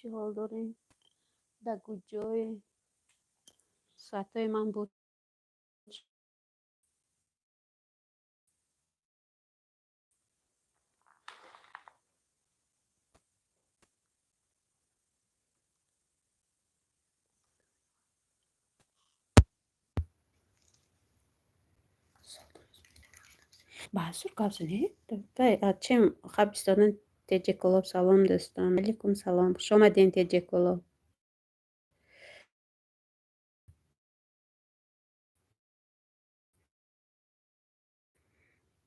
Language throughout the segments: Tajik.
Чӣ ҳол дорем? Дар куҷое? Соатҳои ман буд. Баҳзур гап задӣ? Чем хаб истодан. Теҷеколоб, салом, дӯстон. Алейкум салом. Хуш омадем, Теҷеколоб.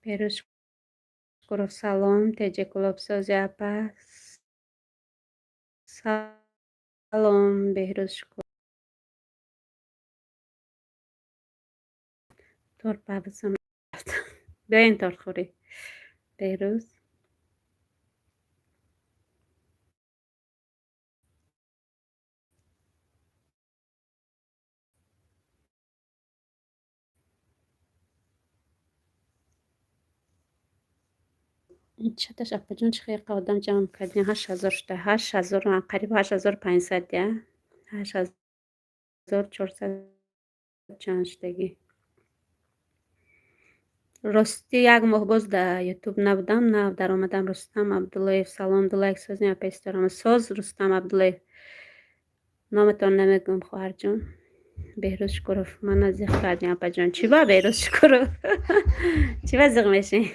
Беҳрӯз Шукуров, салом. Теҷеколоб, сози, апа. Салом, Беҳрӯз Шукуров. Торт павзам. Биёен тортхӯрӣ. Беҳрӯз. Чаташ, апаҷон, чӣ хеле одам ҷамъ кардем? 8000 шуда. 8000, қариб 8500, я 8400 чанд шудагӣ. Ростӣ, як моҳ боз дар Ютуб набудам, нав даромадам. Рустам Абдуллоев, салом, ду лайк созем, апа исторама. Соз, Рустам Абдуллоев. Номатон намегӯям, хоҳарҷон. Беҳрӯз Шукуров, мана зиқ кардем, апаҷон. Чӣ ба, Беҳрӯз Шукуров? Чӣ ба зиқ мешем?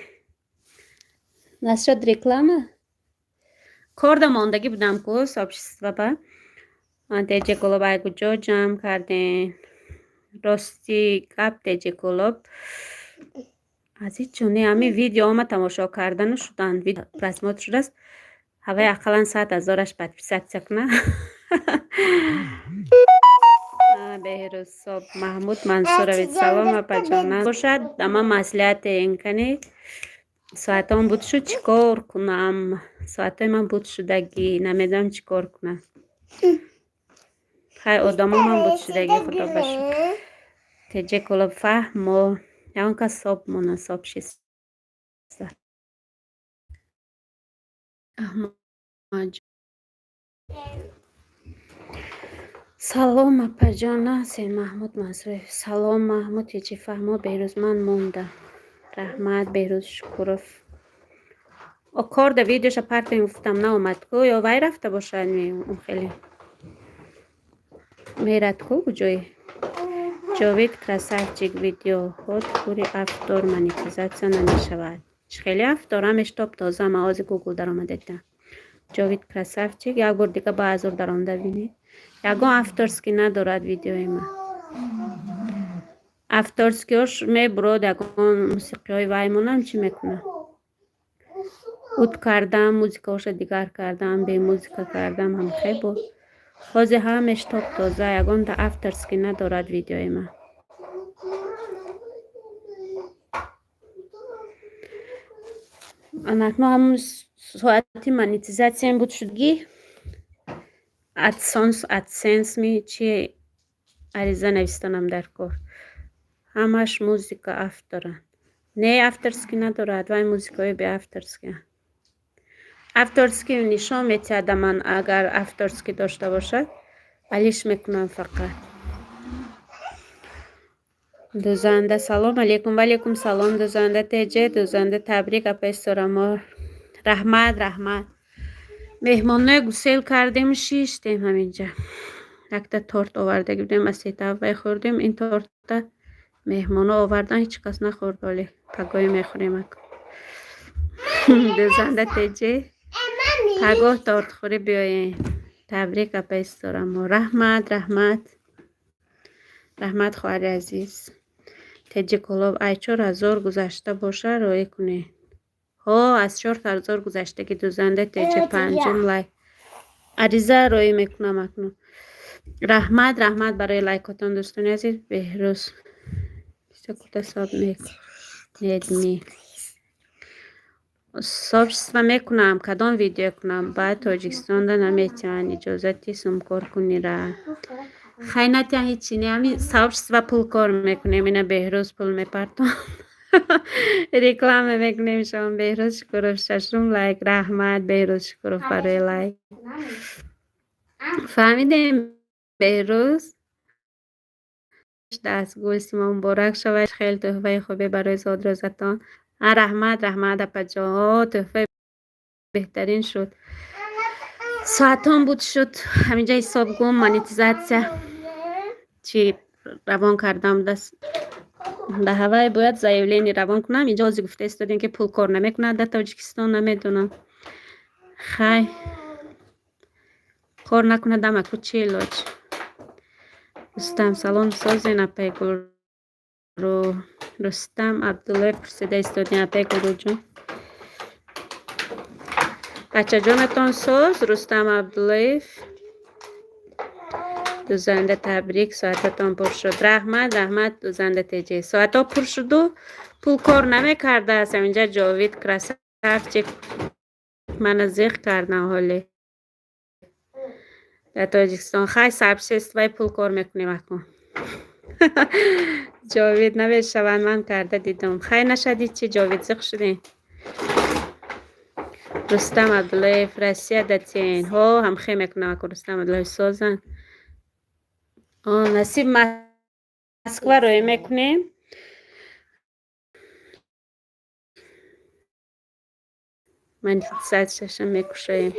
Насчёт реклама? Корда мондагӣ будам ку, сообщество ба. Теҷеколоб, ай куҷо ҷамъ кардем? Рости гап, Теҷеколоб, азизҷоне, ҳамин видеома тамошо кардану шудан просмотр шудааст. Ҳавай ақаллан 100 000-аш подписаться куна. Беҳрӯз соб Маҳмуд Мансурович, салом, апаҷона. Бошад, ама маслиҳате инкани соатон буд шуд, чӣ кор кунам? Соатҳои ман буд шудагӣ, намедонам чӣ кор кунам. Хай, одамо ман буд шудагӣ, худо ба шукр. Теҷеколоб, фаҳмо. Ягон кас соб мона сообщество. Аҳмад. Салом, апаҷона. Се Маҳмуд Мансуроев. Салом, Маҳмуд, ҳечи фаҳмо, Беҳрӯз, ман мондам. Раҳмат, Беҳрӯз Шукуров. О, корда видеоша партем гуфтам, наомад ку, ё вай рафта бошад ми он хеле. Мерад ку куҷое? Ҷовид красавчик, видеоход пури автор монетизатсия намешавад. Чӣ хеле автор, ҳамеш топ тоза, ман ҳозир Гугл даромада дидам. Ҷовид красавчик, як бор дига ба ҳазор даромада бинед. Ягон авторский надорад видеои ман. Авторскиҳош мебурод, ягон мусиқиҳои вай монам, чӣ мекунам? Уд кардам, музикаҳоша дигар кардам, бемузика кардам, ҳамхе буд. Ҳозир ҳамеш топ тоза, ягонта авторский надорад видеои ман. Анакно ҳамун соати монетизатсиям буд шудгӣ. Адсонс, адсенс ми чи ариза навистанам дар кор. Ҳамаш музыка авторанд. Не, авторский надорад, вай музикаҳои беавторский. Авторский нишон метиҳад ман, агар авторский дошта бошад, алиш мекунам фақат. Дузанда, салом алейкум. Ваалейкум салом, Дузанда теҷе, Дузанда, табрик, апаи Сорамо. Раҳмат, раҳмат. Меҳмонҳои гусел кардем, шиштем ҳаминҷа. Якта торт овардаги будем, аз сетаввай хӯрдем. Ин торта меҳмонҳо овардан, ҳеҷ кас нахӯрд, вале пагоҳӣ мехӯрем. Дузанда теҷе, пагоҳ тортхӯрӣ биёем. Табрик, апаи Сорамо. Раҳмат, раҳмат. Раҳмат, хоҳари азиз. Теҷиколоб, ай 4000 гузашта боша, роӣ кунед. Ҳо, аз 4000 гузаштаги, Дузанда теҷе, панҷум лайк. Ариза роӣ мекунам акнун. Раҳмат, раҳмат барои лайкотон, дӯстони азиз. Беҳрӯз. Кута соб мекунедми? Сообщество мекунам, кадом видео кунам? Баъд Тоҷикистонда наметиҳанд иҷозати сумкор кунира. Хай, натиҳан, ҳечи не, ҳамин сообщество пул кор мекунем. Ина Беҳрӯз пул мепартон. Реклама мекунем шом. Беҳрӯз Шукуров, шашум лайк. Раҳмат, Беҳрӯз Шукуров, барои лайк. Фаҳмидем, Беҳрӯз. Даст гулсимо муборак шавад. Хеле тӯҳфаи хубе барои зодрӯзатон. Раҳмат, раҳмат, апаҷон. Тӯҳфаи беҳтарин шуд. Соатон буд шуд. Ҳаминҷа ҳисоб гум монетизатсия чӣ равон кардам даст да ҳавай бояд заявление равон кунам. Инҷо ҳозир гуфта истодем, ки пул кор намекунад дар Тоҷикистон, намедонам. Хай, кор накунадам, аку чӣ илоҷ? Рустам, салом, созен, апай Гулрӯ. Рустам Абдуллоев пурсида истодем, апай Гулрӯҷон. Бачаҷонатон соз, Рустам Абдуллоев. Дузанда, табрик, соататон пур шуд. Раҳмат, раҳмат, Дузанда теҷе. Соатҳо пур шуду пул кор намекардааст. Ҳаминҷа Ҷовид красавчик мана зиқ кардам ҳоле. Дар Тоҷикистон хай сообществои пул кор мекунем акун. Ҷовид, намешаванд, ман карда дидам. Хай, нашади чӣ, Ҷовид, зиқ шудем. Рустам Абдуллоев, Россия датен. Ҳо, ҳамхе мекунам аку, Рустам Абдуллоев, созан. Насиб, Москва рӯй мекунем. Монетизатсияша мекушоем.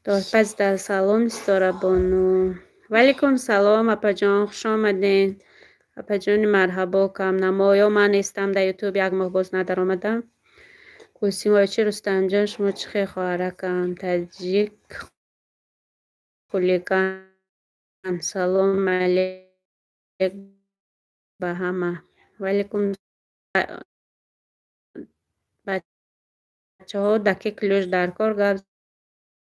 Дорпаз, салом, Ситорабону. Ваалайкум салом, апаҷон, хуш омаден. Апаҷони, марҳабо, кам намоё ман нестам дар Ютуб, як моҳ боз надаромадам. Гулсимои Рустамҷон, шумо чӣ хел, хоҳаракам? Таҷик хулиган, салом алейк ба ҳама. Ваалайкум. Бачаҳо, даки ключ дар кор гап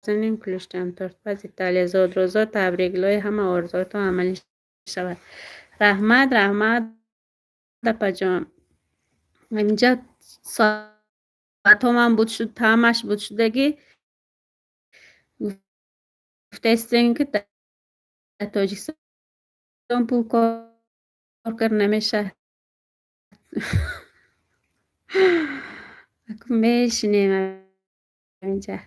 занем, ключтам. Тортпаз Италия, зодрӯзо табрик, илоҳи ҳама орзуҳоятон амалӣ шавад. Раҳмат, раҳмат, апаҷон. Ҳаминҷа соатҳо ман буд шуд, ҳамаш буд шудагӣ. Гуфтаистем, ки дар Тоҷикистон пул кор кард намешавад. Аку мешинем ҳаминҷа.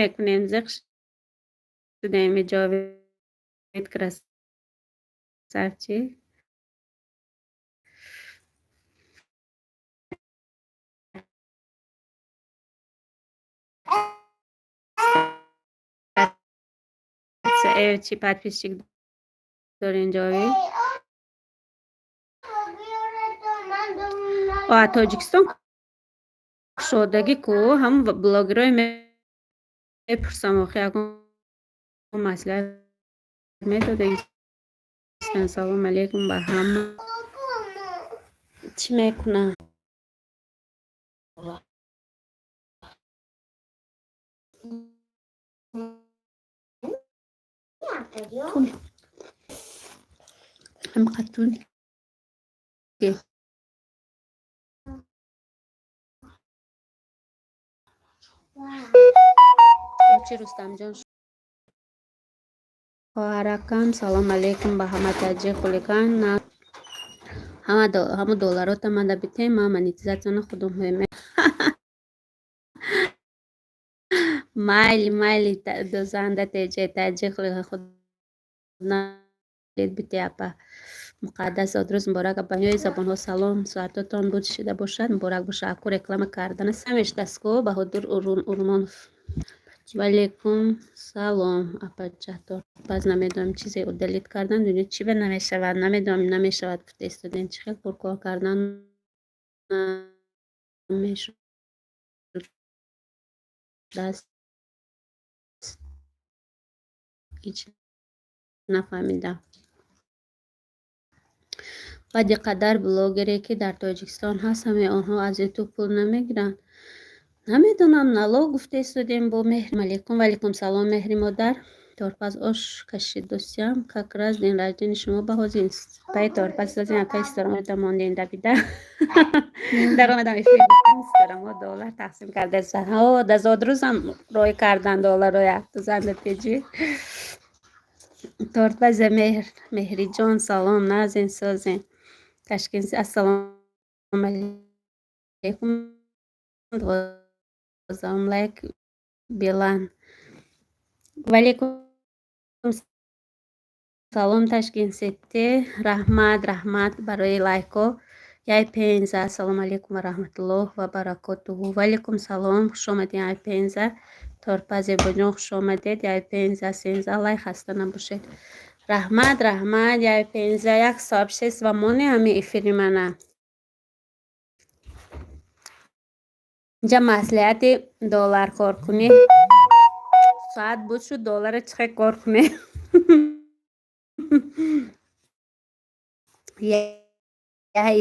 Мекунем, зиқ шудем, Ҷовид красавчик. Чӣ подписчик дорен, Ҷовид? Тоҷикистон кушодагӣ ку, ҳамн блогерое мепурсам, охи ягон маслиҳат медодагистан. Салом алейкум ба ҳама. Чӣ мекунам? Ҳамқадр тун ки чӣ, Рустамҷон, хоҳаракам, салом алейкум ба ҳама. Таҷик хулиган, ҳама долларота мада битем, ман монетизатсияна худум. Майли, майли, дозанда теҷе, таҷик худ бите, апа Муқаддас, зодрӯз муборак, апа. Забонҳо салом, соатотон буд шида бошад, муборак боша. Аку реклама кардана самештаску, Баҳодур Урмонов. Ваалайкум салом, апаҷатор. Баъз намедонам, чизе удалить кардан, дунё чӣ ба намешавад, намедонам, намешавад гуфта истодем, чӣ хел пуркор кардан мешуд даст, ҳеҷ нафаҳмидам. Баъди қадар блогере, ки дар Тоҷикистон ҳаст, ҳамаи онҳо аз Ютуб пул намегиранд? Намедонам, налог гуфта истодем бо меҳр. Алейкум, ваалайкум салом, меҳри модар. Торпаз ош кашид дӯстиям, как раз день рождения шумо ба ҳозир пай торпаз созем, апай Ситорамо мондем давида. Даромадам эфир, гуфтам, Ситорамо доллар тақсим карда. Ҳо, да зодрӯзам рой кардан доллароя, дузанда теҷи. Тортпазе Меҳр, Меҳриҷон, салом, назен, созен. Ташкент, ассалому алайкум. 12-ум лайк Билан. Валейкум салом, Ташкент Сити. Раҳмат, раҳмат барои лайко. Яй Пенза, ассалому алайкум ва раҳматуллоҳ ва баракотуҳу. Валейкум салом, хуш омадед, Яй Пенза. Торпа Зебоҷон, хуш омадед. Яй Пенза, 13 лайк, хаста набошед. Раҳмат, раҳмат, Яй Пенза. Як сообщество моне ҳами эфири мана. Инҷа маслиҳати доллар кор кунӣ. Соат буд шуд, доллара чӣ хел кор кунем? Яй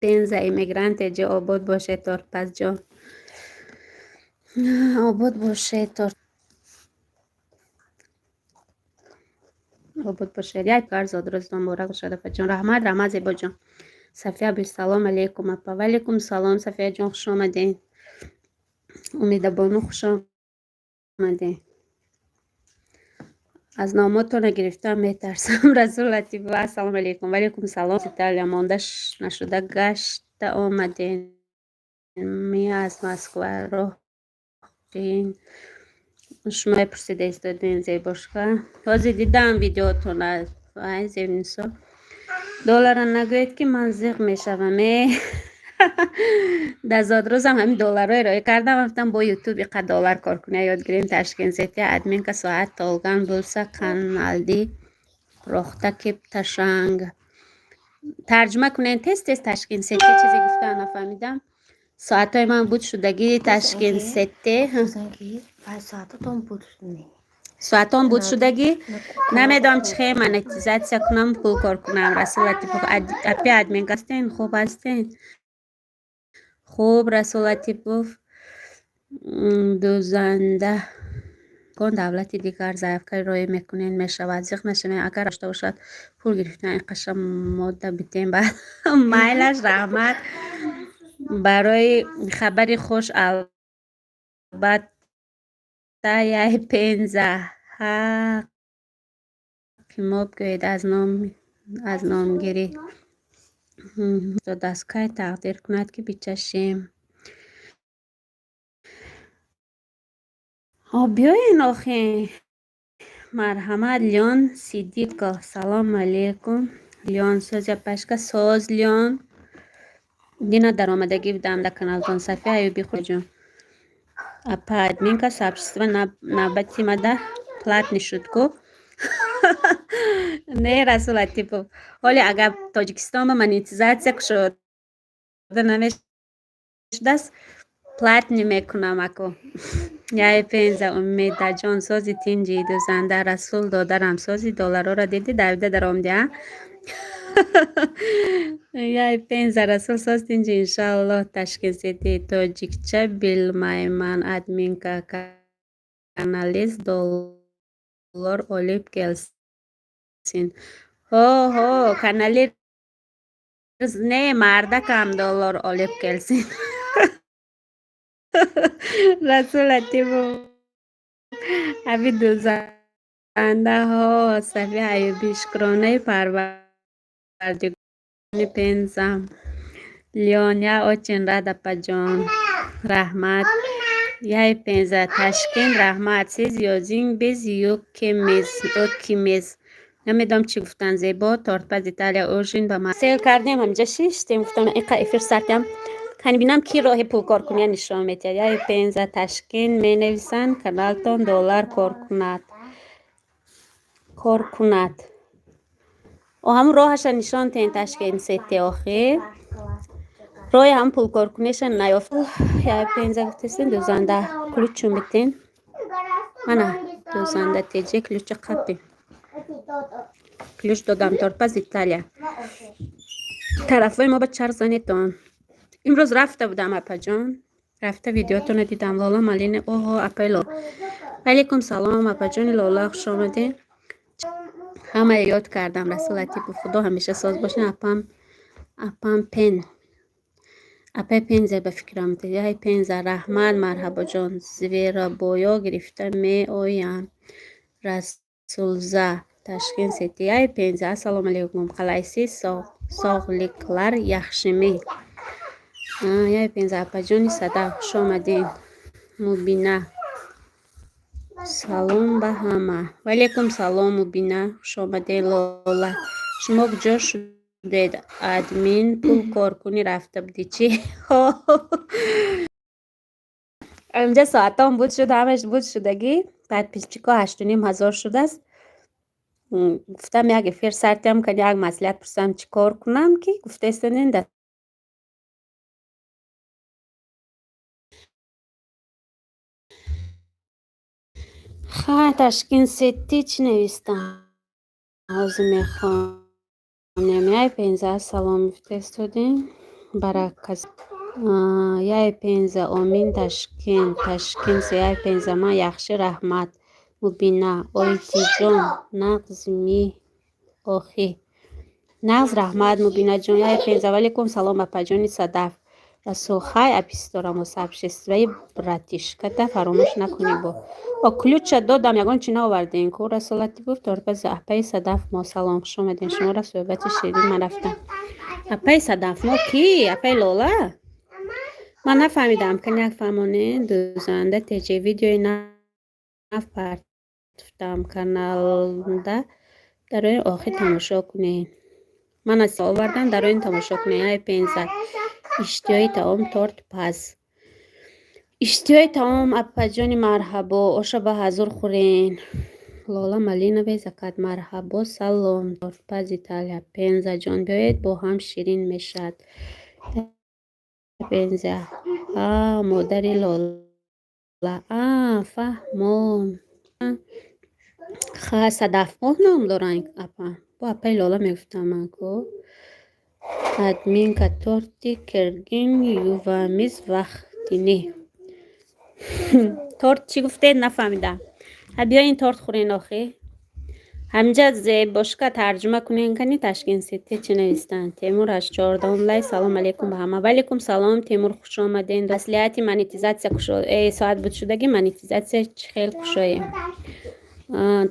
Пенза, иммигранте ҷо, обод бошед, торпазҷон. Обод бошед, торт обод бошед. Як кар зодрӯзтон муборак бошад, апаҷон. Раҳмат, раҳмат, Зебоҷон. Сафия, бисалом алейкум, апа. Валейкум салом, Сафияҷон, хуш омадед. Умедабону, хуш омадед. Аз номотона гирифтан метарсам. Расул Латифова, ассалому алейкум. Валейкум салом. Италия монда нашуда гашта омадем. Ми аз Москва роҳин. Шумо пурсида истодем, Зебошка. Ҳозир дидам видеотона. Ай Зебнисо. Доллара нагӯед, ки ман зиқ мешавам. Э. Дар зодрӯзам ҳамин долларҳо ироя кардам, гуфтам, бо ютуб иқа доллар кор кунӣ ёд гирем. Ташкент Сити, админка, соат толган булса каналди рохта кеп ташанг. Тарҷума кунед тез тез, Ташкент Сити, чизе гуфта нафаҳмидам. Соатҳои ман буд шудагӣ, Ташкент Сити. Соатон буд шудагӣ, намедонам чӣ хел монетизатсия кунам, пул кор кунам. Расул Латипов, апи, админка ҳастен, хуб ҳастен? Хуб, Расул Латипов, дӯзанда кон давлати дигар заявка роя мекунед, мешавад. Зиқ нашавед, агар дошта бошад пул гирифтан иқаша модда битем баъд. Майлаш, раҳмат барои хабари хуш, албатта. Яй Пенза, ҳаққи мо бигӯед аз номгирӣ. Додааст, кай тақдир кунад, ки бичашем. Биёен охи. Марҳамат, Леон Сиддиқов. Салому алейкум. Леон, соз, апашка, соз, Леон. Дина даромадагӣ будам дар каналтон. Сафия Аюби хуҷон. Апа, админка, сообщество навбати мада платный шуд ку. Не, Расул Латипов. Ҳоле агар Тоҷикистон ба монетизатсия кушода намешудааст, платный мекунам аку. Яй Пенза, Умедаҷон, сози, тинҷи, дӯзанда, Расул додарам, сози, долларҳоро диди, давида даромадӣ, а? Яй Пенза, Расул, соз, тинҷи, иншааллоҳ. Ташкент Сити, тоҷикча билмайман, админка, каналист доллар олиб келсин. Ҳо, ҳо, канали не, мардакам доллар олиб келсин. Расул Латипов, аби дӯзандаҳо, Сафия Аюбӣ, шукронаи Парвардигори Пенза. Леон, я очень рад, апаҷон. Раҳмат. Яй Пенза, Ташкент, раҳмат. Сиз ёзинг, биз юкимиз, окимиз. Намедонам чӣ гуфтан, Зебо, тортпаз Италия, ужин ба ма. Сел кардем, ҳаминҷа шиштем, гуфтам иқа эфир сартям. Кани бинам, ки роҳи пулкоркуния нишон медиҳад. Яй Пенза, Ташкент, менависанд, каналтон доллар кор кунад. Кор кунад. О, ҳамун роҳаша нишон тен, Ташкент Сити, охир. Роҳи ҳам пулкоркуниша наёфт. Яй Пенза гуфтестен, дӯзанда ключу битен. Мана дӯзанда теҷе ключа қапи. Ключ додам, тортпаз Италия. Тарафҳои мо ба чарх занетон. Имрӯз рафта будам, апаҷон. Рафта видеотонро дидам. Лола Малина, оҳо, апаи Лола. Алейкум салом, апаҷони Лола, хуш омадед. Ҳамаи ёд кардам, Расул Латипов, Худо ҳамеша соз бошед, апам, апам Пен. Апаи Пенза ба фикрам. Яй Пенза, раҳмат, марҳабоҷон. Зверобоё гирифта меоям. Расулза, Ташкент Сити, ай Пенза. Ассалому алайкум, qalaysiz, sog'liqlar yaxshimi? Яй Пенза, апаҷони Садаф, хуш омадед. Мубина, салом ба ҳама. Ваалайкум салом, Мубина, хуш омадед. Лола, шумо куҷо шудед, админ? Пул коркунӣ рафта будӣ чӣ? Инҷа соатон буд шуд, ҳамаш буд шудагӣ. Подписчико 8500 шудааст. Гуфтам, як эфир сартиам кан, як маслиҳат пурсам, чӣ кор кунам, ки гуфтаистонед. Хай, Ташкент Сити чӣ навистам? Ҳозир мехонем. Яй Пенза, ассалом гуфтаистодем. Бараказ. Яй Пенза, омин. Ташкент, Ташкент, яй Пенза, ман яхши, раҳмат. Мубина, Ойтиҷон, нағзми охи? Нағз, раҳмат, Мубинаҷон. Яй Пенза, ваалайкум салом, апаҷони Садаф. Расул, хай, аписторамо сообществои братишката фаромӯш накунӣ бо. О, ключа додам, ягон чи наовардем ку, Расул Латипов, тортпази апаи Садаф мо, салом, хуш омадем. Шуморо суҳбати ширин, ман рафтам. Апаи Садаф мо кӣ? Апаи Лола? Ман нафаҳмидам, кани як фаҳмонед. Дӯзанда теҷе, видеои нав партуфтам каналда, дарои охир тамошо кунед. Ман аз овардам, дароин тамошо кунед. Ай Пенза, иштиҳои таом, торт паз. Иштиҳои таом, апаҷони, марҳабо, оша ба ҳазур хӯрен. Лола Малинове закат, марҳабо, салом, тортпаз Италия. Пензаҷон, биёед, бо ҳам ширин мешавад. Пенза, а модари Лола, а фаҳмон. Ха, Садафмоҳ ном доранд апа. Бо апаи Лола мегуфтам ман ку. Админка, торти киргин ювамиз вақтини. Торт чӣ гуфтед, нафаҳмидам. Ҳа, биёин, торт хӯрен охӣ. Ҳаминҷа зебошка тарҷума кунен, кани Ташкент Сити чӣ навистанд. Темур 814 лай, салом алейкум ба ҳама. Ваалайкум салом, Темур, хуш омаден. Маслиҳати монетизатсия кушо, соат будшудаги монетизатсия чӣ хел кушоем?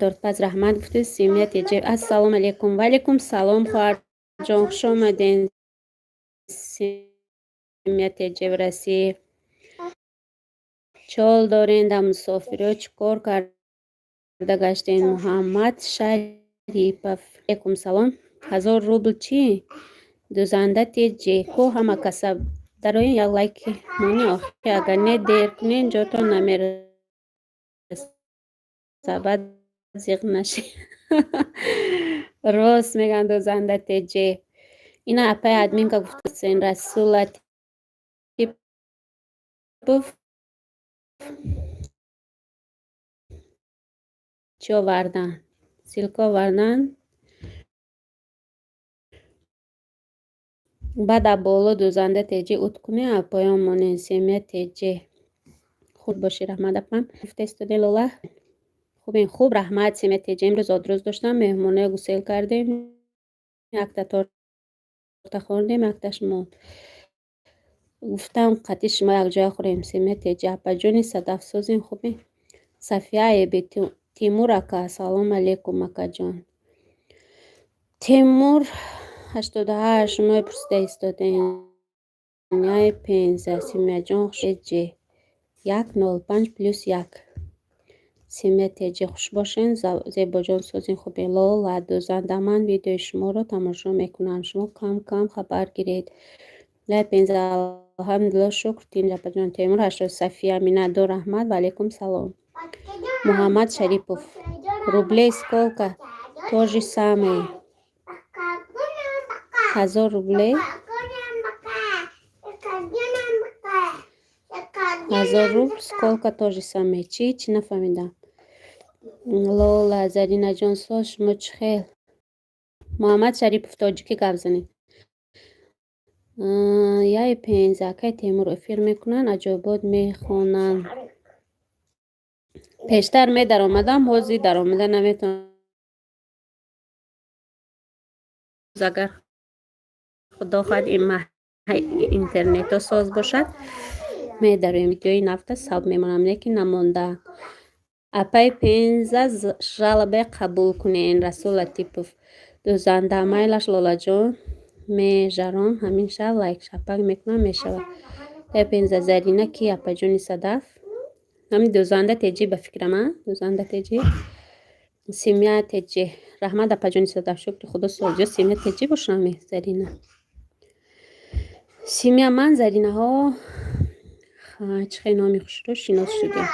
Тортпаз, раҳмат гуфтед. Семья теҷе, ассалому алейкум. Ваалайкум салом, хоҳарҷон, хуш омаден. Семья теҷе в России. Чол дорен, дар мусофириҳо чӣ кор карда гаштен? Муҳаммад Шарипов. Алейкум салом. 1000 рубл чӣ? Дӯзанда теҷе, ку ҳама каса дароин, як лайки мони охи, агар не, дер кунен, ҷотон намерасад, баъд зиқ нашед. Рост мегӯянд, дӯзанда теҷе. Ина апаи админка гуфтасен, Расул Латипов чӣ овардан? Ссылка овардан. Баъд а боло дӯзанда теҷе ут кунед, а поён монед. Семья теҷе. Хуб бошӣ, раҳмат, апам. Гуфта истоде, Лола. Хубен, хуб, раҳмат, семья теҷе. Имрӯз одрӯз доштам, меҳмоноя гусел кардем. Якта торта хӯрдем, якташ монд. Гуфтам, қатъи шумо якҷоя хӯрем. Семья теҷе. Апаҷони Садаф, созин, хубе? Сафия Эби, Тимур ака, салом алейкум, акаҷон. Тимур 88, шумо пурсида истодем. Яй Пенза, Семьяҷон, хуш 105 плюс як. Семья теҷе, хуш бошен, зебоҷон, созин, хубе? Лола, дӯзанда, ман видеои шуморо тамошо мекунам. Шумо кам кам хабар гиред. Яй Пенза, алҳамдулилло, шукр, тинҷ, апаҷон. Темур 80, Сафия Миннатдор, раҳмат, ва алейкум салом. Муҳаммад Шарипов. Рублей сколько? То же самое. 1000 рублей. 1000 рубл сколько, то же самое. Чӣ? Чӣ нафаҳмидам. Лола, Заринаҷон, соз, шумо чӣ хел? Муҳаммад Шарипов, тоҷикӣ гап занед. Яй Пенза, акай Темур эфир мекунанд, аҷоибот мехонанд. Пештар медаромадам, ҳозир даромада наметавонам. Агар худо хоҳад, ин интернетҳо соз бошад, медароем. Видеои нафта саб мемонам, лекин намонда. Апаи Пенза, жалоба қабул кунен. Расул Латипов дӯзанда, майлаш, Лолаҷон, межарон, ҳамин шаб лайк шапак мекунам, мешавад. Пенза, Зарина ки, апаҷони Садаф? Ҳамин дӯзанда теҷӣ, ба фикрам, а дӯзанда теҷӣ, семья теҷӣ. Раҳмат, апаҷони Садаф, шукри Худо, солҷо. Семья теҷӣ бошам, Зарина, семья ман Заринаҳо. Чӣ хел номи хушрӯ, шинос шудем.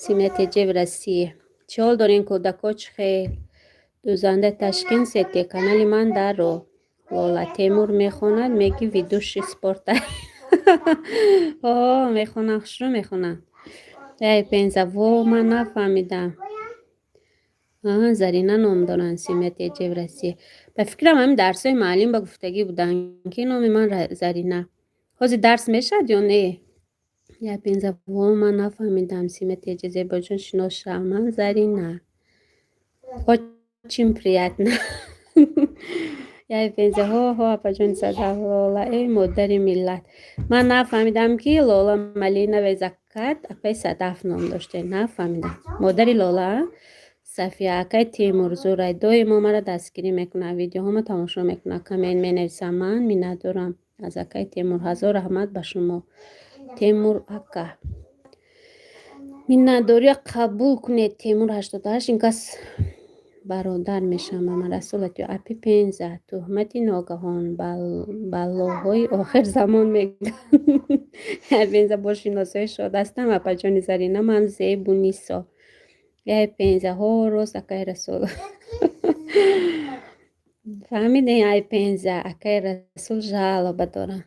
Семья теҷе в России. Чӣ ҳол дорем, кӯдако, чӣ хел? Дӯзанда Ташкент сете, канали ман даро. Лола, Темур мехонад, меги ведущий спорта. О, мехонам, хушрӯ мехонам. Эй Пенза, во, ман нафаҳмидам. Зарина ном доранд, семья теҷе в Россия. Ба фикрам, ҳамин дарсҳои муаллим ба гуфтагӣ буданд, ки номи ман Зарина. Ҳозир дарс мешавад ё не? Я Пенза, во, ман нафаҳмидам. Семья теҷе, Зебоҷон, шинос шав, ман Зарина. Очень приятно. Я Пенза, ҳо ҳо, апаҷони Садаф. Лола, эй модари миллат. Ман нафаҳмидам, ки Лола Малинова Закат апаи Садаф ном доште. Нафаҳмидам. Модари Лола Сафия, акай Темур Зурай доимо маро дастгирӣ мекунад, видеоҳомо тамошо мекунад, коммент менависам. Ман миннатдорам аз акай Темур. Ҳазор раҳмат ба шумо, Темур ака. Миннатдориро қабул кунед. Темур 88, ин кас бародар мешавам ба ман. Расулат ё апи Пенза, туҳмати ногаҳон, баллоҳои охирзамон мегӯянд. Пенза, бо шиносои шод ҳастам, апаҷони Зарина, ман Зебунисо. Яй Пенза, ҳо, рост, акай Расул. Фаҳмидем, ай Пенза, акай Расул жалоба дорам.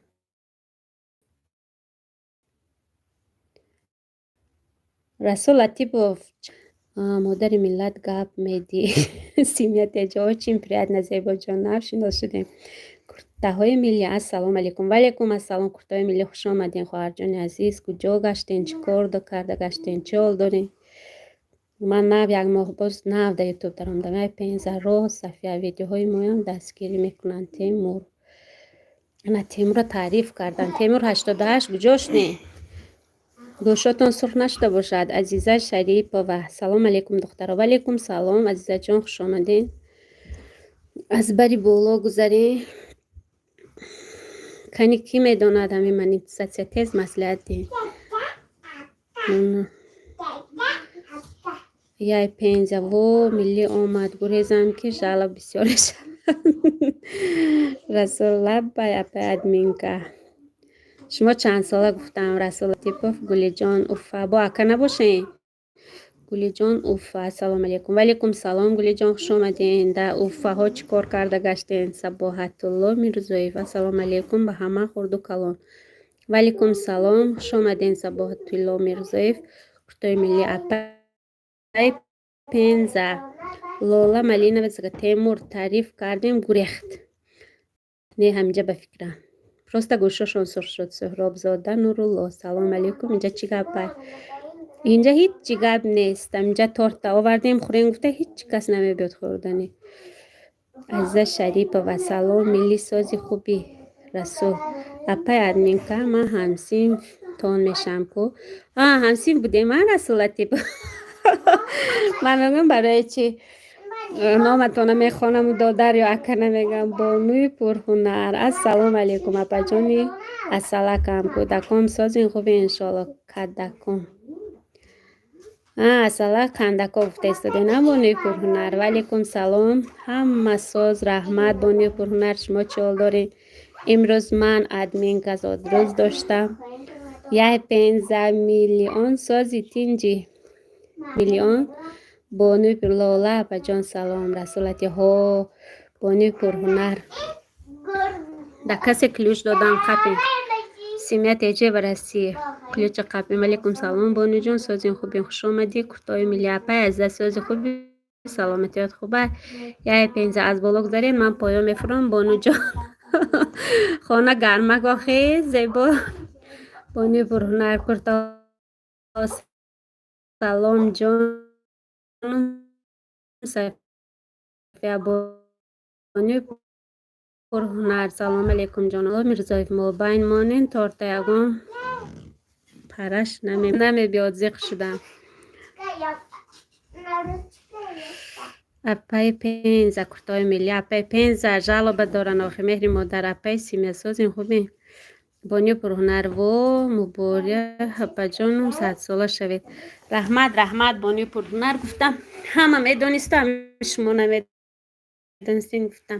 Расул Латипов, модари миллат, гап медӣ. Семья теҷа, очень приятно, Зебоҷон, нав шинос шудем. Куртаҳои миллӣ, ассалому алайкум. Ваалайкум ассалом, куртаҳои миллӣ, хуш омадем, хоҳарҷони азиз. Куҷо гаштен, чӣ кор карда гаштен, чӣ ҳол дорем? Ман нав, як моҳ боз нав дар Ютуб даромадам. Ай Пенза, рост, Сафия, видеоҳои моям дастгирӣ мекунанд. Темур, ана Темурро таъриф карданд. Темур 88, куҷо шудем? Гӯшотон сурх нашуда бошад. Азиза Шарипова, салом алейкум, духтаро. Ваалейкум салом, Азизаҷон, хуш омадем. Аз бари боло гузарем. Кани, кӣ медонад ҳамин монетизатсия? Тез маслиҳат диҳем. Яй Пенза, во, миллӣ омад, гурезам, ки жалоб бисёр мешавад. Расул, лаббай, апай админка. Шумо чанд сола, гуфтам. Расул Латипов, Гулиҷон Уфа, бо ака набошем? Гулиҷон Уфа, ассалому алайкум. Ваалайкум салом, Гулиҷон, хуш омадем. Дар Уфаҳо чӣ кор карда гаштем? Сабоҳатулло Мирзоев, ассалому алайкум ба ҳама, хурду калон. Ваалайкум салом, хуш омадем, Сабоҳатулло Мирзоев. Куртои миллӣ, апай Пенза. Лола Малинова, Темур таъриф кардем, гурехт. Не, ҳаминҷа, ба фикрам. Просто гӯшошон сурх шуд. Суҳробзода Нурулло, салому алайкум. Инҷа чӣ гап? Инҷа ҳеҷ гап нест. Инҷа торта овардем, хӯрем гуфта, ҳеҷ кас намебиёд хӯрданӣ. Азиза Шарипова, салом, миллӣ, сози хуби? Расул, апай админка, ман ҳамсинфтон мешавам ку. А, ҳамсинф будем, а, Расул Латипов? Ман мегӯям, барои чӣ номатона мехонаму додар ё ака намегӯям. Бонуи пурҳунар, ассалому алайкум, апаҷони асалакам, кӯдаком созин, хуби, иншоалло. Кадаком, асалак кандако гуфта истодем, а, бонуи пурҳунар. Ваалайкум салом, ҳама соз, раҳмат, бонуи пурҳунар, шумо чӣ ҳол доред? Имрӯз ман админка зодрӯз доштам. Яй Пенза, миллион, сози, тинҷи, миллион. Бонуи Лола апаҷон, салом. Расулати, ҳо, бонуи пурҳунар. Дар касе ключ додам, қапем. Семья теҷе в России. Ключа қапем. Алейкум салом, бонуҷон, созин, хубин, хуш омадӣ. Куртои милли, апай азиза, сози, хуби, саломатиёт хуба? Яй Пенза, аз боло гузарем, ман поён мефурам, бонуҷон. Хона гармак охе, зебо. Бонуи пурҳунар, курто, салом, ҷон Сафия, бонуи пурҳунар, салом алейкум, ҷон. Мирзоев, мобайн монен, торта ягон параш намебиёд, зиқ шудам. Апаи Пенза, куртаҳои миллӣ. Апаи Пенза жалоба доранд охи, меҳри модар. Апаи Симясозин, хубе? Боню пурҳунар, во муборак, апаҷоном, 100-сола шавед. Раҳмат, раҳмат, бонуи пурҳунар. Гуфтам, ҳама медонистам, шумо намедонистем, гуфтам.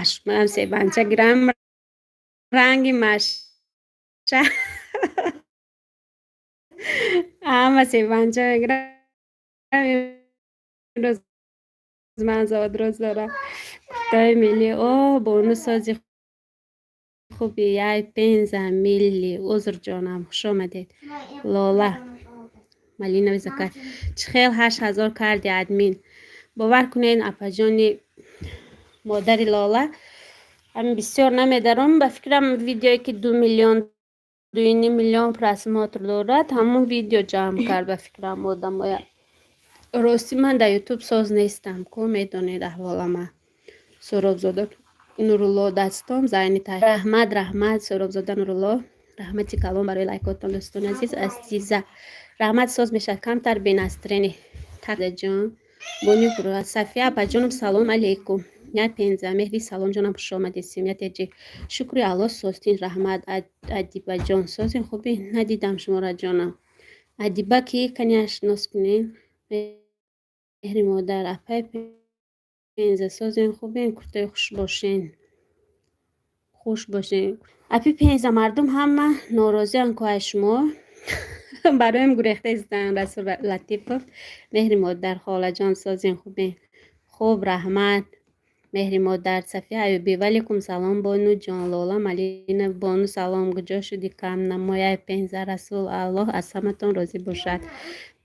Ашмам себанча гирам, ранги маша. Ҳама себанча мегирам. Имрӯз ман зодрӯз дорам. Куртаи миллӣ. О, бону, сози, хуби? Яй Пенза милли, узр ҷонам, хуш омадед. Лола Малинови закат. Чӣ хел 8000 карди, админ? Бовар кунед, апаҷони модари Лола, ҳамин бисёр намедаром. Ба фикрам, видеое ки 2 миллион, 2,5 миллион просмотр дорад, ҳамон видео ҷамъ кард, ба фикрам, одамоя. Ростӣ, ман дар Ютуб соз нестам ку, медонед аҳволама. Суробзода Нурулло, дастом зайни. Раҳмат, раҳмат, Суробзода Нурулло, раҳмати калон барои лайкотон. Дӯстони азиз, азиза, раҳмат. Соз мешавад, камтар бенастроение ҷон. Боню, Сафия апаҷоном, салом алейкум. Я Пенза меҳри, салом ҷонам, хуш омадед. Семья теҷи, шукри Алло, созтин. Раҳмат. Адибаҷон, созин, хубӣ? Надидам шуморо, ҷонам. Адиба ки каняшнос кунем. Меҳри модар, апаи Пенза, созен, хубен? Куртаи хуш бошен, хуш бошен. Апи Пенза, мардум ҳама норозиан ку аз шумо, бароем гурехта истанд. Расул Латипов, меҳри модар, холаҷон, созен, хубен? Хуб, раҳмат. Меҳри модар, Сафия Аюбӣ, валейкум салом, бону ҷон. Лола Малина, бону, салом, куҷо шудӣ, кам намояй? Пенза, Расул, Аллоҳ аз ҳаматон розӣ бошад.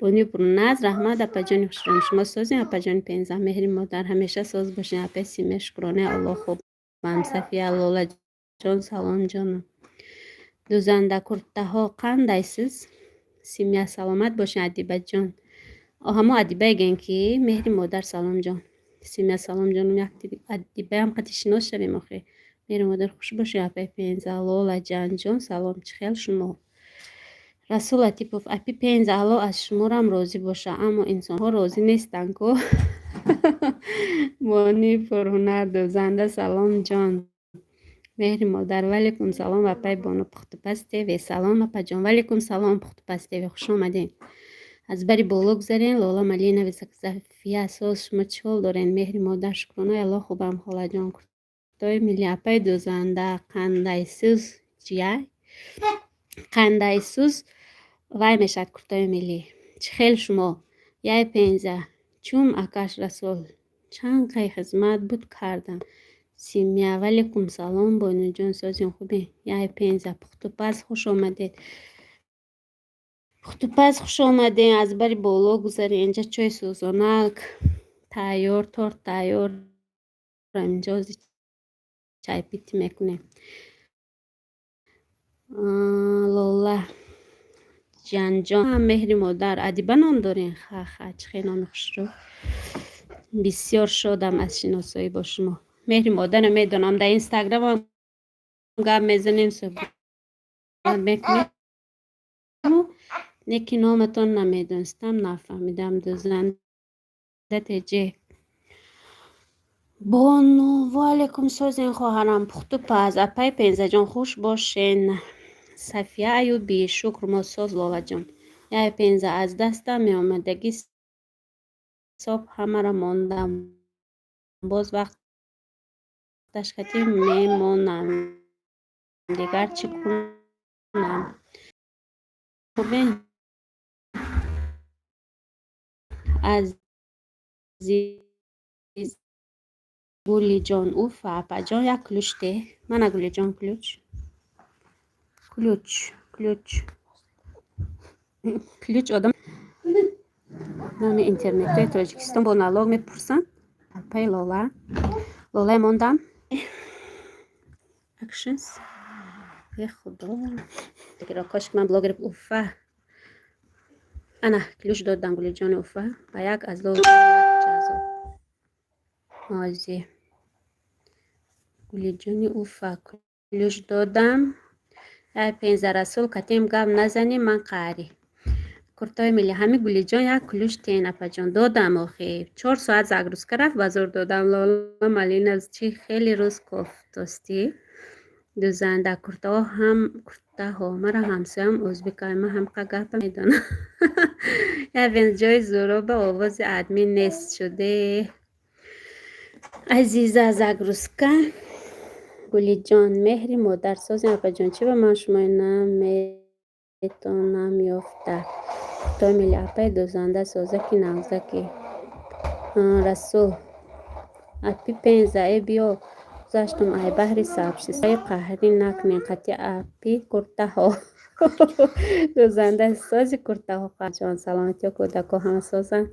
Бонуи Бурназ, раҳмат, апаҷони хушрӯм, шумо созем? Апаҷони Пенза, меҳри модар, ҳамеша соз бошед. Апаи Симе, шукронаи Аллоҳ, хубам. Сафия Лолаҷон, салом, ҷонам. Дузанда куртаҳо қандайсиз? Симя, саломат бошед. Адибаҷон, ҳамо Адиба еген ки. Меҳри модар, салом, ҷон. Симя, салом, ҷонам. Як Адибаям қати шинос шавем охи. Меҳри модар, хуш бошед. Апаи Пенза, Лола ҷанҷон, салом, чӣ хел шумо? Расул Латипов, апи Пенза, Аллоҳ аз шуморам розӣ боша, аммо инсонҳо розӣ нестанд ку. Бонуи пурҳунар, дузанда, салом, ҷон. Меҳри модар, валейкум салом, апаи бону. Пухтупаз ТВ, салом, апаҷон. Валейкум салом, Пухтупаз ТВ, хуш омадед. Аз бари боло гузарен. Лола Малинави, Сафия, соз, шумо чӣ ҳол дорен? Меҳри модар, шукронаи Аллоҳ, хубам, холаҷон. Куртои милли, апаи дузанда, қандайсӯз чия? Қандайсӯз вай мешавад куртои миллӣ. Чӣ хел шумо? Яй Пенза, чум акаш Расул, чанд қай хизмат буд кардам. Симя, валейкум салом, бонуҷон, созин, хубе? Яй Пенза, пухтупаз, хуш омадед. Пухтупаз, хуш омадед. Аз бари боло гузаред. Инҷа чойи сӯзонак тайёр, торт тайёр. Инҷо чайпитӣ мекунем. Лола ҷанҷон, меҳри модар, Адиба ном дорем? Ха ха, чӣ хел номи хушрӯ! Бисёр шодам аз шиносоӣ бо шумо. Меҳри модарро медонам, дар Инстаграмам гап мезанем, суҳбат мекунем, лекин номатон намедонистам, нафаҳмидам. Дузанда теҷе, бону, ваалайкум, созен, хоҳарам? Пухтупаз, апаи Пензаҷон, хуш бошен. Сафия Аюбӣ, шукр, мо соз, Лолаҷон. Яй Пенза, аз дастам меомадагӣ соб ҳамаро мондам, боз вақташ кати мемонам, дигар чӣ кунам? Хубе, азиз Гулиҷон Уфа, апаҷон, як ключ деҳ. Мана, Гулиҷон, ключ, ключ, ключ, ключ. Одам номи интернетҳои Тоҷикистон бо налог мепурсанд. Апаи Лола, Лолае мондам. Actions, е худо, кошки ман блогер Уфа. Ана, ключ додам Гулиҷони Уфа ба як азоб ҷазо. Ози Гулиҷони Уфа ключ додам. Ай Пенза, Расул, катем гап назанем, ман қаҳрӣ. Куртаи милли ҳами Гулиҷон як ключ тен, апаҷон, додам охи. 4 соат загрузка рафт, ба зур додам. Лола Малина, чӣ хеле рӯз кофтостӣ? Дӯзанда, куртаҳо ҳам куртаҳо. Мара ҳамсоям ӯзбекай, ман ҳамқа гапа медонам. Явен ҷои зӯроба овози админ нест шуде. Азиза, загрузка. Гулиҷон, меҳри модар созем, апаҷон, чӣ ба ман шумои наметонам ёфта? Куртаи милли, апаи дӯзанда, созаки нағзаки. Расул, апи Пенза, э биё, гузаштум ай баҳри сообществои, қаҳрӣ накунен қати апи куртаҳо. Дӯзанда, сози куртаҳо, ҷон, саломатиё, кӯдако ҳама созанд.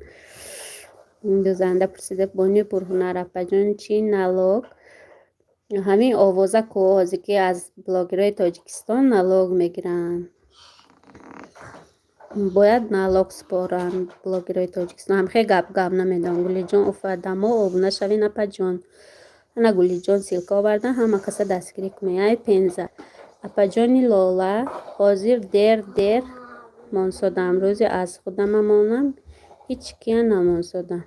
Дӯзанда пурсида, бонуи пурҳунар, апаҷон, чӣ налог? Ҳамин овоза ку ҳозир, ки аз блогерҳои Тоҷикистон налог мегиранд. Бояд налог супоранд блогерҳои Тоҷикистон. Ҳамхел гап гап намедонам. Гулиҷон, Уфа дамо обуна шавен, апаҷон. Ана Гулиҷон ссылка овардан, ҳама каса дастгирӣ кунед. Ай Пенза. Апаҷони Лола, ҳозир дер дер монсодам. Рӯзе аз худама монам, ҳеҷ кия намонсодам.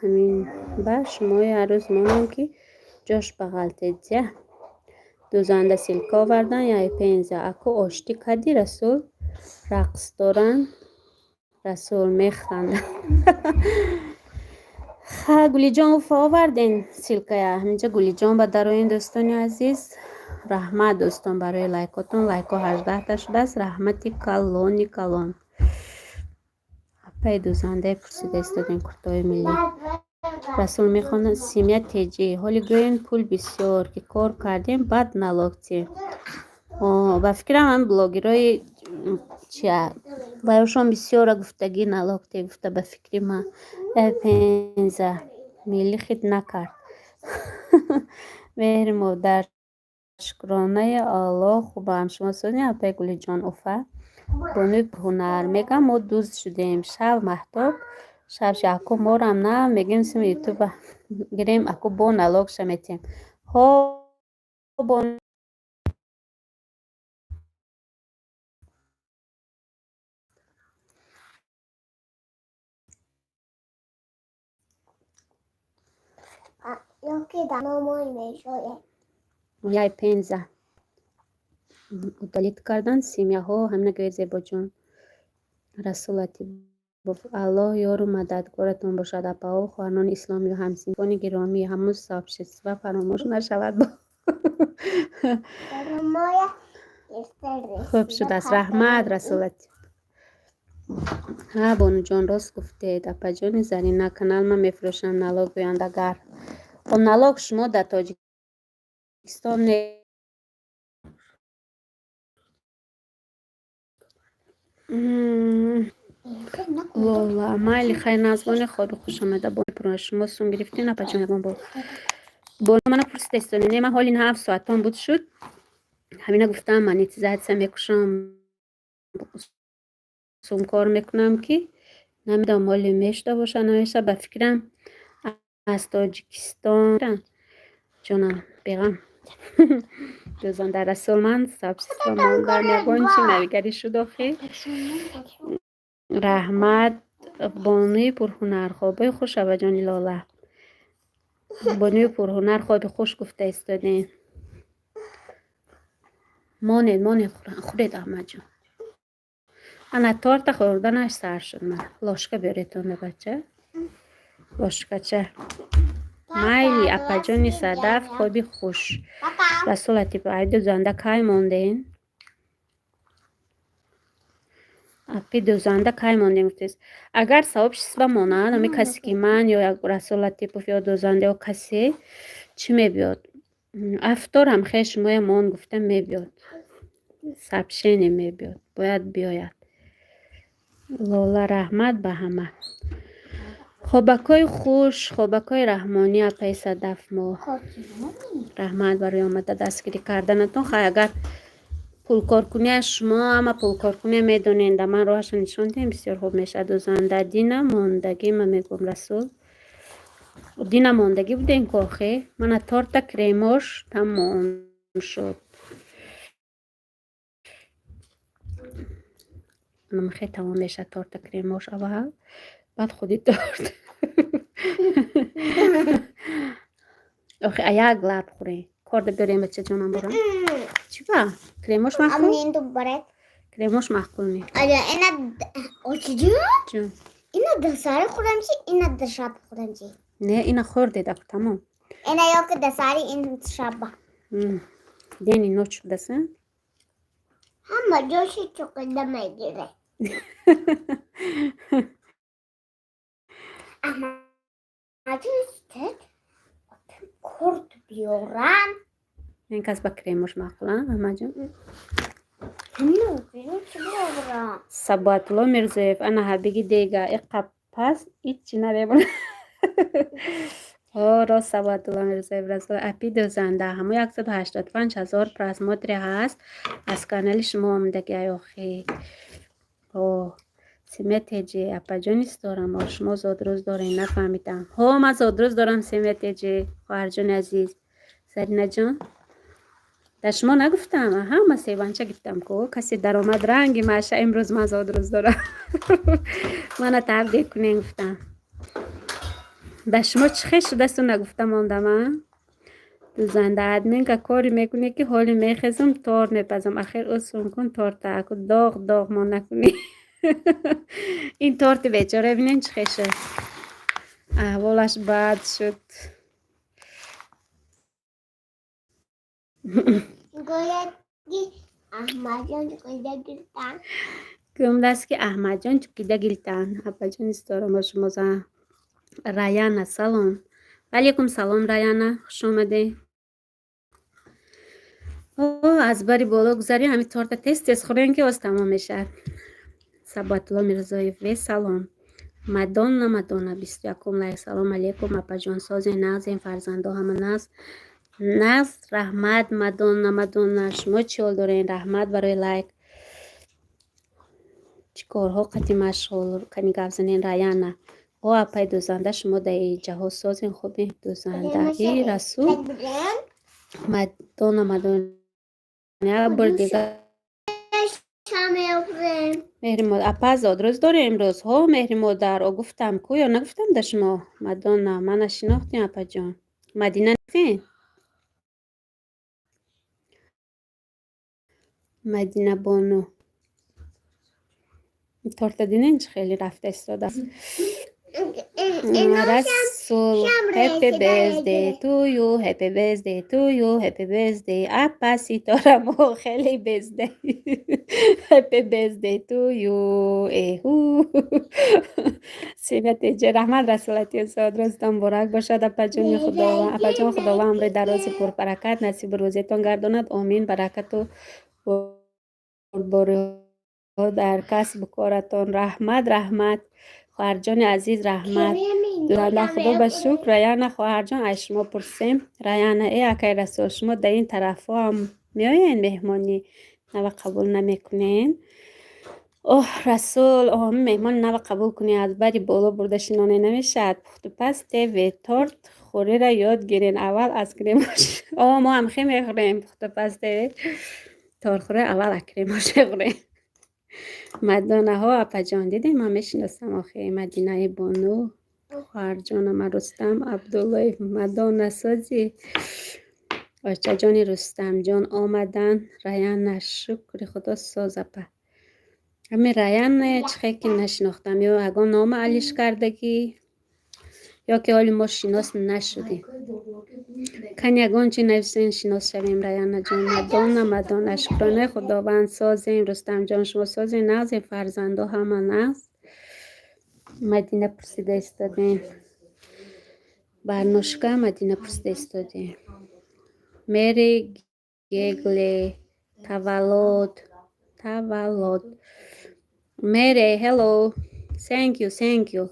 Ҳамин ба шумо як рӯз монам, ки ҷош бағалтедя. Дӯзанда ссылка овардан, яй Пенза. Аку оштӣ кардӣ, Расул? Рақс доранд. Расул механдад. Ха, Гулиҷон, Уфа оварден ссылкая. Ҳаминҷа Гулиҷон ба дароен, дӯстони азиз. Раҳмат, дӯстон, барои лайкотон. Лайкҳо 18-та шудааст. Раҳмати калони калон. Апаи дӯзандае пурсида истодем куртаҳои миллӣ. Расул мехонад семья теҷӣ. Ҳоли гӯен пул бисёр ки кор кардем, баъд налог тем. Ба фикрам ҳам блогерҳои чия вайошон бисёра гуфтагӣ налог те гуфта, ба фикри ман. Э Пенза миллӣ хит накард. Меҳри модар, шукронаи Аллоҳ, хубам. Шумо созед, апаи Гулиҷон, Уфа. Бонуи пурҳунар, мегам мо дӯст шудем. Шав маҳтоб, шав аку морам на мегем сими ютуба гирем, аку бо налогша метиҳем. Ҳо бо яй Пенза удалить кардан семьяҳо ҳамина гӯед, Зебоҷон. Расул Латипов, Аллоҳ ёру мададгоратон бошад, апаҳо, хоҳарони исломию ҳамсинфони гиромӣ. Ҳамун сообщества фаромӯш нашавад. Хуб шудааст, раҳмат, Расул Латипов. Ҳа, бонуҷон, рост гуфтед. Апаҷони Зарина, канал ман мефурӯшам, налог гӯянд агар. Хоб, налог шумо дар Тоҷикистон не. Лола, майли, хайр, назвони хоби хуш омада. Шумо сум гирифтин, апаҷон, ягон бор? Бону мана пурсида истода. Не, ман ҳоли 7 соатон буд шуд. Ҳамина гуфтам, монетизатсия мекушам, сум кор мекунам, ки намедонам ҳоли мешуда боша, намеша. Ба фикрам аз Тоҷикистон ҷонам беғам. Дӯзанда Расул, ман сообщество мондам, ягон чи навигарӣ шуд охи. Раҳмат, бонуи пурҳунар, хобои хуш, апаҷони Лола. Бонуи пурҳунар, хоби хуш гуфта истодем. Монед, монед, хӯред, Аҳмадҷон. Ана торта хӯрданаш сар шуд ман. Ложка биёретонда, бача. Ложкача. Майли, апаҷони Садаф, хоби хуш. Расул Латипов, ай дӯзанда кай монден? Апи дӯзанда кай мондем гуфтест. Агар сообщество монад, ҳами касе ки ман ё як Расул Латипов ё дӯзанда ё касе чӣ мебиёд? Авторам хел шумоя мон гуфта мебиёд. Сообщение мебиёд. Бояд биёяд. Лола, раҳмат ба ҳама. Хобакҳои хуш, хобакҳои раҳмонӣ, апаи Садаф мо. Раҳмат барои омада дастгирӣ карданатон. Хай, агар пулкоркуния шумо ҳама пулкоркуния медонед, да ман роҳаша нишон диҳем, бисёр хуб мешавад. Дӯзанда, дина мондагӣ, ман мегӯям Расул. Дина мондагӣ будем ку охе. Мана торта кремош тамом шуд. Хеле тамом мешавад торта, кремош аввал, баъд худи торт. Охи, як лаб хӯре. Корда биёрем, бачаҷонам, борам. Чӣ ба? Кремош маъқул? Кремош маъқул не. Ҷун. Ина дасари хӯрдам чи, ина дашаб хӯрдам чи? Не, ина хӯрдед, аку, тамом. Ина ёки дасари, ин шаба. День и ночь шудаса. Ҳама ҷоши чуқида мегире. Аҳмаҷистед корд биёрам. Ин кас ба кремош маъқул, Аҳмаҷон? Сабоатулло Мирзоев, ана ҳабиги дега иқа пас ичи намемонад. О, рост, Сабоатулло Мирзоев, расул апи дӯзанда, ҳамо 185 000 просмотре ҳаст аз канали шумо омадаги охи. О, Симетеҷи, апаҷони дорам, о, шумо зодрӯз дорем, нафаҳмидам. Ҳо, ман зодрӯз дорам, Симетеҷи, хоҳарҷони азиз. Заринаҷон, дар шумо нагуфтам, аҳа, ман севанча гирифтам ку, касе даромад ранги маша, имрӯз ман зодрӯз дорам. Мана табрик кунем гуфтам. Ба шумо чӣ хел шудасту нагуфта мондам, а? Дӯзанда, админка коре мекунӣ, ки ҳоли мехезам, торт мепазам. Ахир осон кун торта, аку доғ доғ мо накунӣ. Ин торти бечора бинен чӣ хел шуд. Аҳволаш бад шуд. Гумдаст ки Аҳмадҷон чукида гирифтан. Апаҷон исторам шумо за. Раяна, салом. Алейкум салом, Раяна, хуш омадед. О, аз бари боло гузарӣ, ҳамин торта тез тез хӯрем, ки оз тамом мешавад. Сабоатулло Мирзоев, ве салом. Мадонна, Мадонна, 21-ум лайк. Салом алейкум, апаҷон, созен, нағзем, фарзандо ҳама нағз. Нағз, раҳмат, Мадонна, Мадонна, шумо чӣ ҳол дорен? Раҳмат барои лайк. Чӣ корҳо қати машғул? Кани гап занен, Раяна. О, апай дӯзанда, шумо дар ҷаҳоз созен, хубе, дӯзанда. И Расул, Мадонна, Мадонна, як бор дигар. Меҳри модар, апа зодрӯз дорем имрӯз? Ҳо, меҳри модар, о, гуфтам ку ё нагуфтам да шумо? Мадонна, мана шинохтем, апаҷон. Мадина нестем? Мадина бону. Торта динен чӣ хеле рафта истодааст. Расул, happy birthday to you, happy birthday to you, happy birthday, апа ситорамо, хеле birthday. Happy birthday to you. Эҳу. Симатеҷа, раҳмат, Расулати, зодрӯзтон муборак бошад, апаҷони Худованд. Апаҷон, Худованд умри дарози пурбаракат насиби рӯзетон гардонад. Омин. Баракату бурдбориҳо дар касбу коратон. Раҳмат, раҳмат. Хоҳарҷони азиз, раҳмат. Дӯзанда, худо ба шукр. Раяна хоҳарҷон, аз шумо пурсем. Раяна, э акай Расул, шумо дар ин тарафҳо ҳам меоед меҳмонӣ? Нава қабул намекунен? Оҳ, Расул, оҳ, меҳмони нава қабул кунӣ, аз бари боло бурда шиноне намешавад. Пухтупаз теве торт хӯриро ёд гирен аввал аз кремош. О, мо ҳам хе мехӯрем пухтупаз теве. Тортхӯри аввал аз кремош мехӯрем. Мадонаҳо, апаҷон, дидем, ман мешиносам охи Мадинаи бону, хоҳарҷонама Рустам Абдуллоев, Мадонна созӣ. Очаҷони Рустамҷон омадан. Раяна, шукри худо, соз, апа. Ҳамин Раяна чӣ хел ки нашинохтам, ё ягон нома алиш кардагӣ, ё ки ҳоли мо шинос нашудем. Кани ягон чи нависен, шинос шавем, Раянаҷон. Мадонна, Мадонна, шукронаи Худованд, созем. Рустамҷон, шумо созем, нағзем, фарзандо ҳама нағз. Мадина пурсида истодем. Барношка, Мадина пурсида истодем. Мери Гегле, таваллуд, таваллуд. Мере, hello. Thank you, thank you.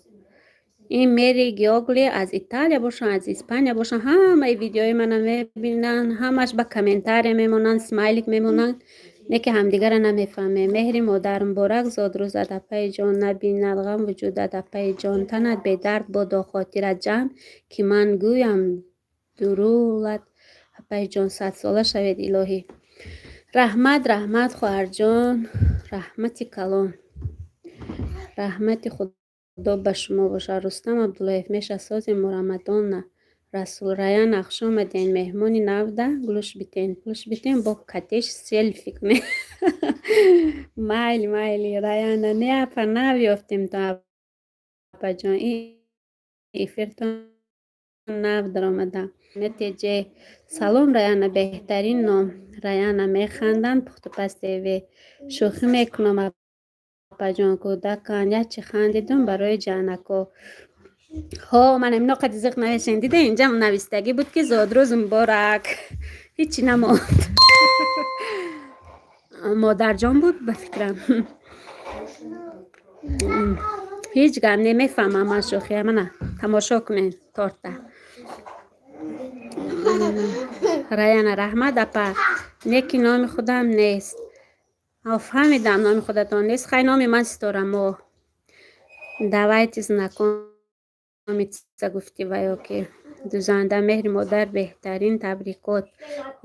Ин Мери Геогли аз Италия бошанд, аз Испания бошанд, ҳамаи видеои мана мебинанд, ҳамаш ба комментария мемонанд, смайлик мемонанд, не ки ҳамдигарро намефаҳмем. Меҳри модар, муборак зодрӯзат, апаи ҷон, набинад ғам вуҷудат, апаи ҷон, танат бедард бодо, хотират ҷамъ, ки ман гӯям дурулат, апаи ҷон, садсола шавед илоҳӣ. Раҳмат, раҳмат, хоҳарҷон, раҳмати калон. Раҳмати Худо ба шумо бошад. Рустам Абдуллоев, меша созем Мурамадонна. Расул Раяна, хуш омаден. Меҳмони навда гулуш битен. Пулш битен, бо катеш селфи кунем. Майли, майли, Раяна, не апа, нав ёфтем то апаҷон. Ин эфиртон нав даромада. Нетеҷе. Салом, Раяна, беҳтарин ном. Раяна механданд, Пухтупаз ТВ. Шӯхӣ мекунам, апаҷон, кӯдакан. Ячи хандидум барои ҷанако. Ҳо, ман амино қади зиқ навишен. Дида, инҷа навистагӣ буд, ки зодрӯз муборак. Ҳичи намонд. Модарҷон буд, ба фикрам. Ҳеҷ гап не, мефаҳмам ман шӯхия. Мана, тамошо кунен торта. Раяна, раҳмат, апа. Неки номи худам нест. Фаҳмидам, номи худатон нест. Хай, номи ман Ситорамо. Давайте знакомиться гуфти ва ё ки дузанда меҳри модар беҳтарин табрикот.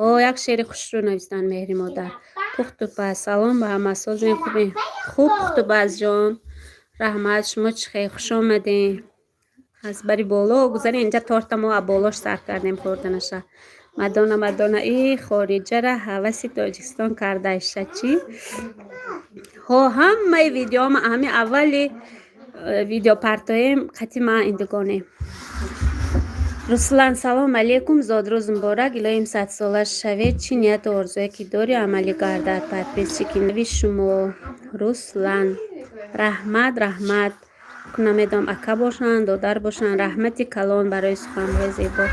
О, як шеъри хушрӯ навистанд меҳри модар. Пухтупаз, салом ба ҳама, созем, хубем. Хуб, Пухтупазҷон. Раҳмат, шумо чӣ хел, хуш омадем. Аз бари боло гузарем, инҷа торта мо аз болош сар кардем хӯрданаша. Мадона, Мадона, и хориҷара ҳаваси Тоҷикистон кардаиша чӣ? Ҳо, ҳамаи видеома ҳами аввали видео партоем қати ман индугонем. Руслан, салом алейкум, зодрӯз муборак, илоҳим садсола шавед, чӣ нияту орзуе ки дорӣ, амалӣ гардад. Подписчики нави шумо Руслан. Раҳмат, раҳмат. Намедонам, ака бошанд, додар бошанд. Раҳмати калон барои суханҳои зебо.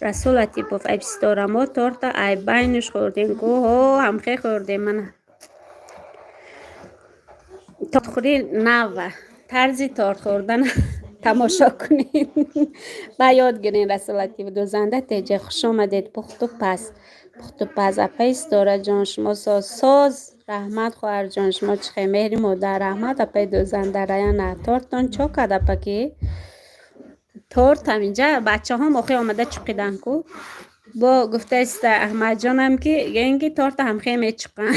Расул Латипов, ай бистора мо торта ай байнуш хӯрдем ку, ҳо, ҳамхе хӯрдем мана. Тортхӯрӣ нава, тарзи торт хӯрдан тамошо кунед ва ёд гирен. Расул Латипов, дузанда теҷа, хуш омадед. Пухту паз, Пухтупаз, апаи Ситораҷон, шумо соз, соз. Раҳмат, хоҳарҷон, шумо чӣ хел, меҳри модар. Раҳмат, апаи дузанда. Раяна, тортон чо кард, апа, ки торт ҳаминҷа бачаҳом охир омада чуқиданд ку. Бо гуфтаиста Аҳмадҷонам, ки ген ки торта ҳамхе мечуқанд.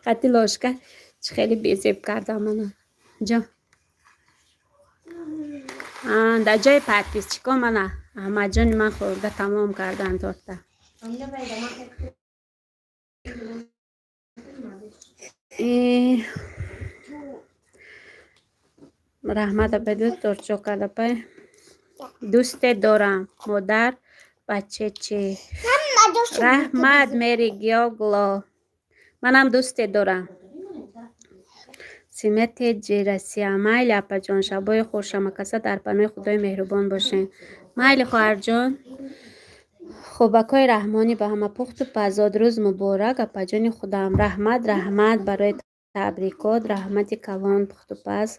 Қати ложка чӣ хеле безеб кардам мана. Ҷо. Дар ҷои подписчико мана Аҳмадҷони ман хӯрда тамом карданд торта. Раҳмат, апай, ду тортчо кард апай. Дӯсте дорам, модар, баче чӣ? Раҳмат, Мери Геогло. Манам дӯсте дорам. Симете Ҷирасия. Майли, апаҷон, шабои хуш, ҳамакаса дар паноҳи Худои меҳрубон бошед. Майли, хоҳарҷон. Хубакҳои раҳмонӣ ба ҳама пухту паз. Зодрӯз муборак, апаҷони худам. Раҳмат, раҳмат барои табрикот, раҳмати калон, Пухтупаз,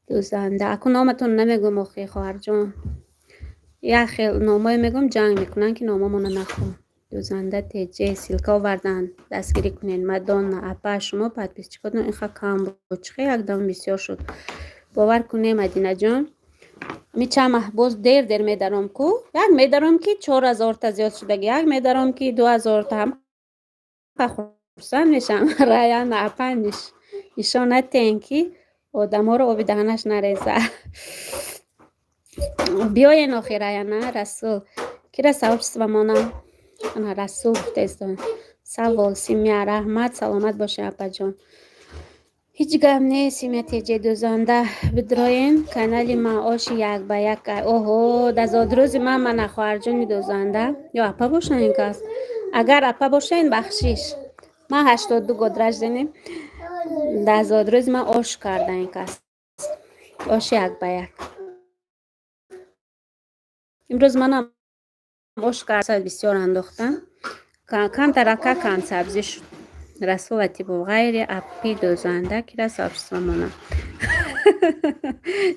дузанда. Аку номатон намегӯм охи, хоҳарҷон. Як хел номое мегӯм, ҷанг мекунанд, ки номамона нахон. Дузанда теҷе, ссылка оварданд, дастгирӣ кунед. Мадонна, апа, шумо подписчикотон инқа кам буд, чӣ хел якдам бисёр шуд? Бовар кунед, Мадинаҷон, ми чанд маҳ боз дер дер медаром ку, як медаром, ки 4000-та зиёд шудаги, як медаром, ки 2000-та, ҳам хурсанд мешавам. Раяна, апа, нишон натиҳен, ки одаморо оби даҳанаш нареза. Биёен охи, Раяна, Расул. Кира сообщество монам? Ана Расул гуфтаистон. Савол, Симя, раҳмат, саломат бошед, апаҷон. Ҳеҷ гап нест, Симя теҷе, дузанда бидроен канали ман оши як ба як. Оҳо, дар зодрӯзи ман мана хоҳарҷони дузанда ё апа бошанд ин кас. Агар апа бошен, бахшиш. Ман 82 год рожденем. Дар зодрӯзи ман ош карда ин кас. Оши як ба як. Имрӯз манам ош карда бисёр андохтам. Камтарака кам сабзӣ шуд. Расул Латипов, ғайри апи дозанда кира сообщество монам?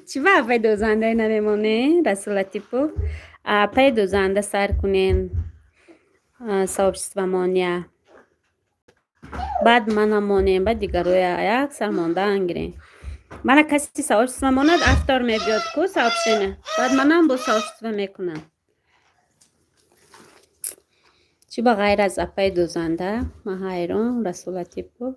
Чӣ ба апаи дозандае намемонед, Расул Латипов? Апаи дозанда сар кунен сообщество мония. Баъд манам монем, баъд дигароя як сар мондаан гирем. Мана каси сообщество монад, автор мебиёд ку сообщение. Баъд манам бо сообщество мекунам. Чӣ ба ғайр аз апаи дозанда? Ман ҳайрон, Расул Латипов.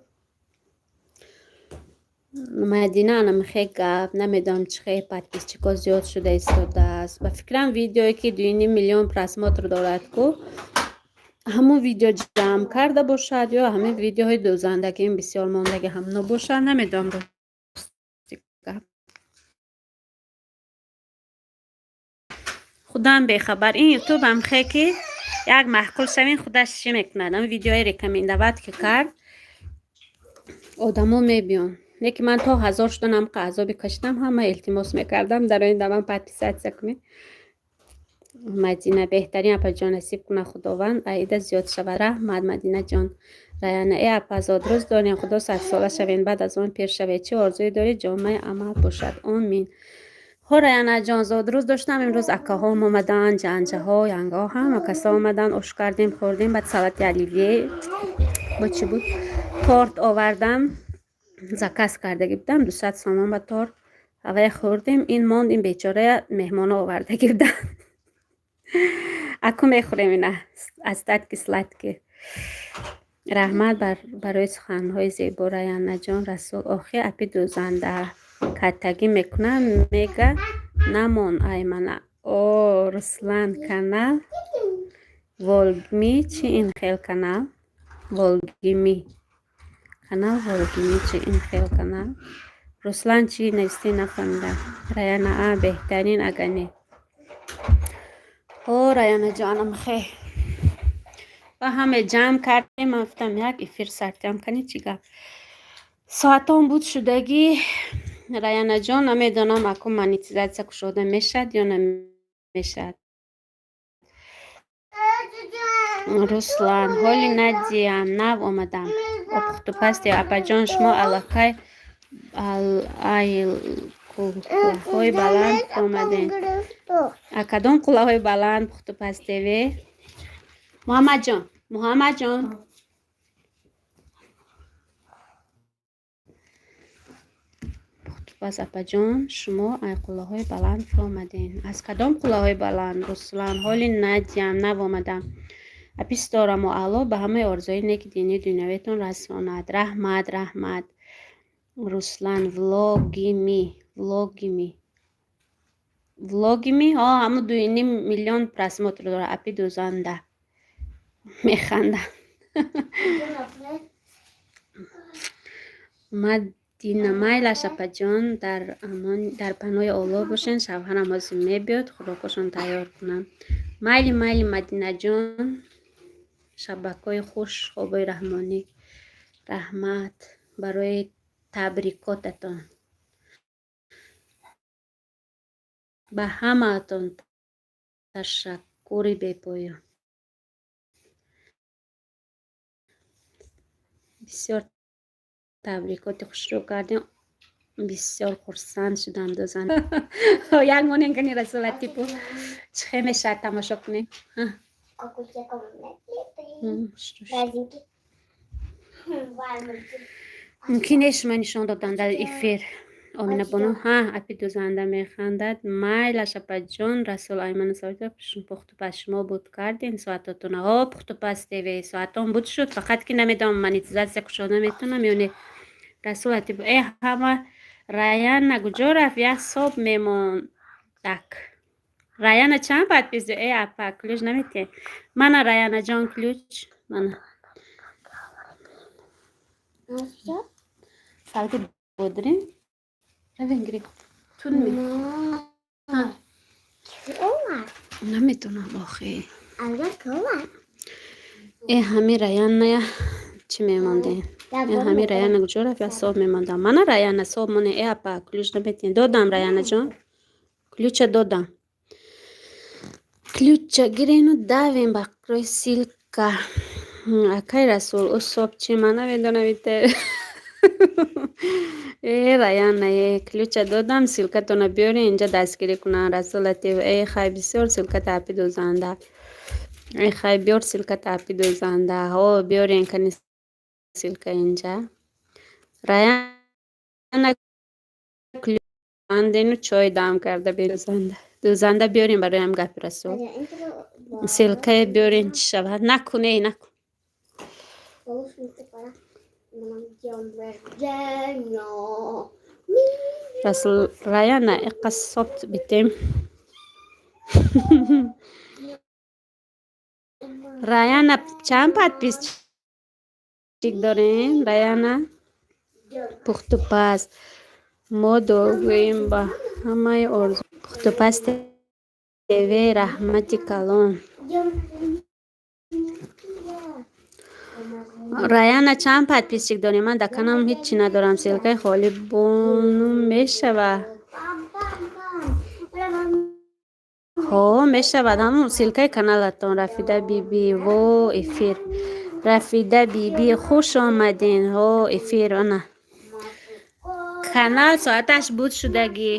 Мадина, анамихе гап, намедонам, чӣ хел подписчико зиёд шуда истодааст. Ба фикрам, видеое, ки 2,5 миллион просмотр дорад ку, ҳамун видео ҷамъ карда бошад ё ҳамин видеоҳои дӯзандагим бисёр мондаги ҳамно бошад, намедонам, рости гап. Худам бехабар. Ин ютубам хе, ки як маъқул шавин, худаш чӣ мекунад, ҳамин видеои рекомендовать ки кард, одамо мебиён. Не ки ман то 1000 шуданам азоби кашидам, ҳама илтимос мекардам, дар оинда ман подписаться кунед. Мадина, беҳтарин апаҷон, насиб куна Худованд, аида зиёд шавад. Раҳмат, Мадинаҷон. Раяна, э апа, зодрӯз дорем, Худо 100-сола шавем, баъд аз он пир шавед, чӣ орзуе доред, ҷомаи амал бошад, омин. Ҳо, Раянаҷон, зодрӯз доштам имрӯз, акаҳом омаданд, ҷанҷаҳо, янгаҳо, ҳама касо омаданд, ош кардем, хӯрдем, баъд салати оливье бо чӣ буд, торт овардам, заказ кардаги будам, 200 сомон ба торт, ҳавая хӯрдем, ин монд, ин бечорая меҳмоно овардаги буданд, аку мехӯрем ина, остатки сладкий. Раҳмат барои суханҳои зебо, Раянаҷон. Расул, охи апи дӯзанда каттагӣ мекунам, мега намон аймана. О, Руслан, канал Волгми чи ин хел канал? Волгими, канал Волгими чи ин хел канал? Руслан, чӣ навистӣ, нафаҳмидам. Раяна, а беҳтарин агане. О, Раянаҷонам, хе ва ҳаме ҷамъ кардем, ман гуфтам, як эфир сартиам кани, чӣ гап, соатон буд шудагӣ. Раянаҷон, намедонам, аку монетизатсия кушода мешавад ё намешавад. Руслан, ҳоли надиям, нав омадам. Пухтупасти апаҷон, шумо аллакай ай қуллаҳои баланд омадем. А кадом қуллаҳои баланд, пухтупастеве? Муҳаммадҷон, Муҳаммадҷон, пухтупаз апаҷон, шумо ай қуллаҳои баланд фуромадем. Аз кадом қуллаҳои баланд, Руслан? Ҳоли надиям, нав омадам. Аписторамо, Алло ба ҳамаи орзуҳои неки динию дунявиятон расонад. Раҳмат, раҳмат. Руслан, влогими, влогими, влогими, ҳо, ҳамун 2,5 миллион просмотр дорад, апи дӯзанда механда. Мадина, майлаш, апаҷон, дар амон, дар паноҳи Оллоҳ бошен, шавҳарам ҳозир мебиёд, хӯрокошон тайёр кунам. Майли, майли, Мадинаҷон, шабакҳои хуш, хобои раҳмонӣ. Раҳмат барои табрикотатон. Ба ҳамаатон ташаккури бепоён. Бисёр табрикоти хушрӯ кардем, бисёр хурсанд шудам. Дӯзан як монем кани, Расула типу чӣ хел мешавад, тамошо кунем. Мумкин нест шумо нишон додан дар эфир. Омина бону, ҳа, апи дӯзанда механдад. Майлаш, апаҷон. Расул, аймана савита, пухтупаз шумо буд кардем соатотона. Ҳо, пухтупаз тв соатон буд шуд, фақат ки намедонам, монетизатсия кушода метавонам ё не. Расул атиб, э ҳама, Раяна куҷо рафт? Як соб мемондак. Раяна чанд подпис? Э апа, ключ наметиҳед? Мана, Раянаҷон, ключ мана. Салати бодрин равен гириф. Тун ми? Наметонам охи. Э ҳами Раяная чӣ мемондем? Э ҳами Раяна куҷо рафт? Як соб мемондам. Мана, Раяна, соб моне. Э апа, ключ наметиҳед? Додам, Раянаҷон. Ключа додам. Ключа гирену давем ба рӯи ссылка. Акай Расул, ӯ соб чӣ, ман намедонам ите. Э Раяна, э ключа додам, ссылкатона биёрен, инҷа дастгирӣ кунанд. Расул Латиф, э хай, бисёр ссылката апи дӯзанда. Э хай, биёр ссылката, апи дӯзанда. Ҳо, биёрен кани ссылка инҷа. Раяна андену чой дам карда бедӯзанда. Дӯзанда биёрен бароям гапи Расул. Ссылкае биёрен, чӣ шавад? Накун, эй, накун. Расул, Раяна, иққа собт битем. Раяна, чанд подписчик дорем, Раяна? Пухтупаз, мо дуогӯем ба ҳамаи орзу. Пухтупаз ТВ, раҳмати калон. Раяна, чанд подписчик дорем? Ман дар каналам ҳеҷ чӣ надорам. Ссылкаи холӣ бону мешава? Ҳо, мешавад, ҳамун ссылкаи каналатон. Рафида биби, во эфир. Рафида биби, хуш омаден. Ҳо, эфир, ана канал соаташ буд шудагӣ,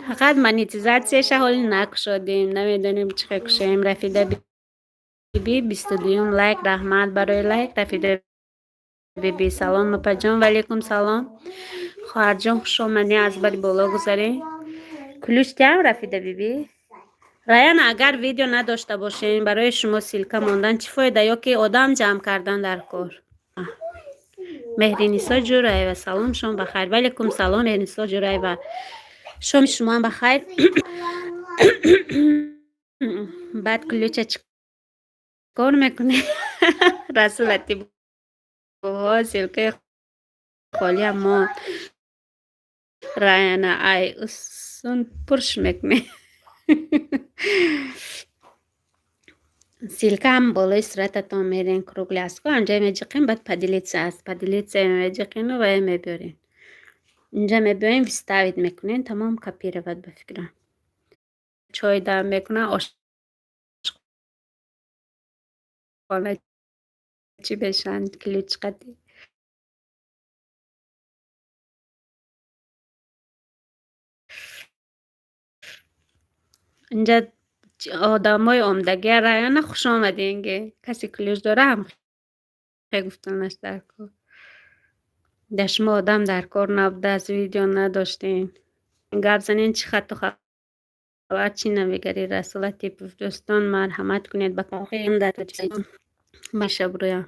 фақат монетизатсияша ҳоли накушодем, намедонем чӣ хел кушоем. Рафида биби, 22-юм лайк, раҳмат барои лайк. Рафида биби, салом, апаҷон. Ваалейкум салом, хоҳарҷон, хуш омадем. Аз бари боло гузарем. Ключ диҳам, Рафида биби? Раяна, агар видео надошта бошем, барои шумо ссылка мондан чӣ фоида? Ё ки одам ҷамъ кардан дар кор? Меҳринисо Ҷураева, салом, шом бахайр. Ваалейкум салом, Меҳринисо Ҷураева, шоми шумоам бахайр. Баъд ключа чӣ кор мекунед? Расул Латипов, ссылкаи холиам мон. Раяна, ай усун пурш мекунед. Ссылкаам болои сурататон мерен, круглый аст ку, анҷа меҷиқем, баъд поделиться аст, поделиться меҷиқену вая мебиёрем. Инҷа мебиёем, вставить мекунем, тамом, копировать, ба фикрам. Чой дам мекунам, ошхона чӣ бешанд ключ қати. Инҷа одамои омдагия. Раяна, хуш омадем, ге касе ключ дора, ҳам хе гуфтанаш дар кор. Дар шумо одам дар кор набудааст, видео надоштем. Гап занен, чӣ хатту хабар, чӣ навигарӣ? Расул Латипов, дӯстон, марҳамат кунед ба дар Тоҷикистон машабрӯям.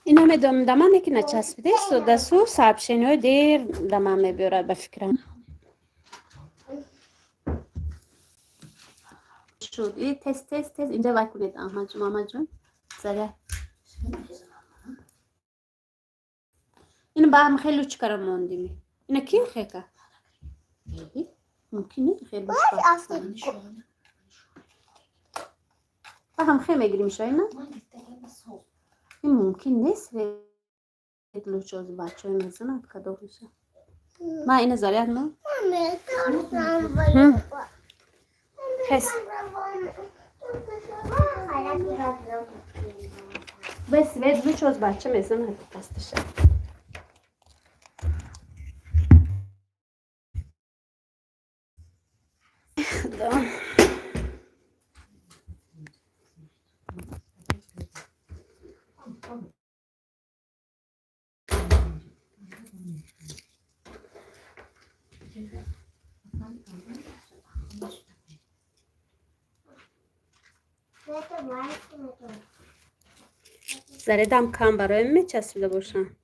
Ино медонам, да ман яке начаспидест, дасту сообщениҳои дер да ман мебиёрад, ба фикрам. Шуд. И тез, тез, тез инҷа вай кунед, Аҳмадҷон, Муҳаммадҷон. Заря. Ина ба ҳам хеле луч кара мондими. Ина ки хека? Мумкин не хеле луч. Ба ҳам хе мегирим шо ина? Ин мумкин нест, луч оз бачаҳо мезанад, кадом меша. Ма ина заряд ма? Хес. Бе свет луч оз бача мезанад дасташа. Худо. Зарядам кам бароем мечаспида бошам.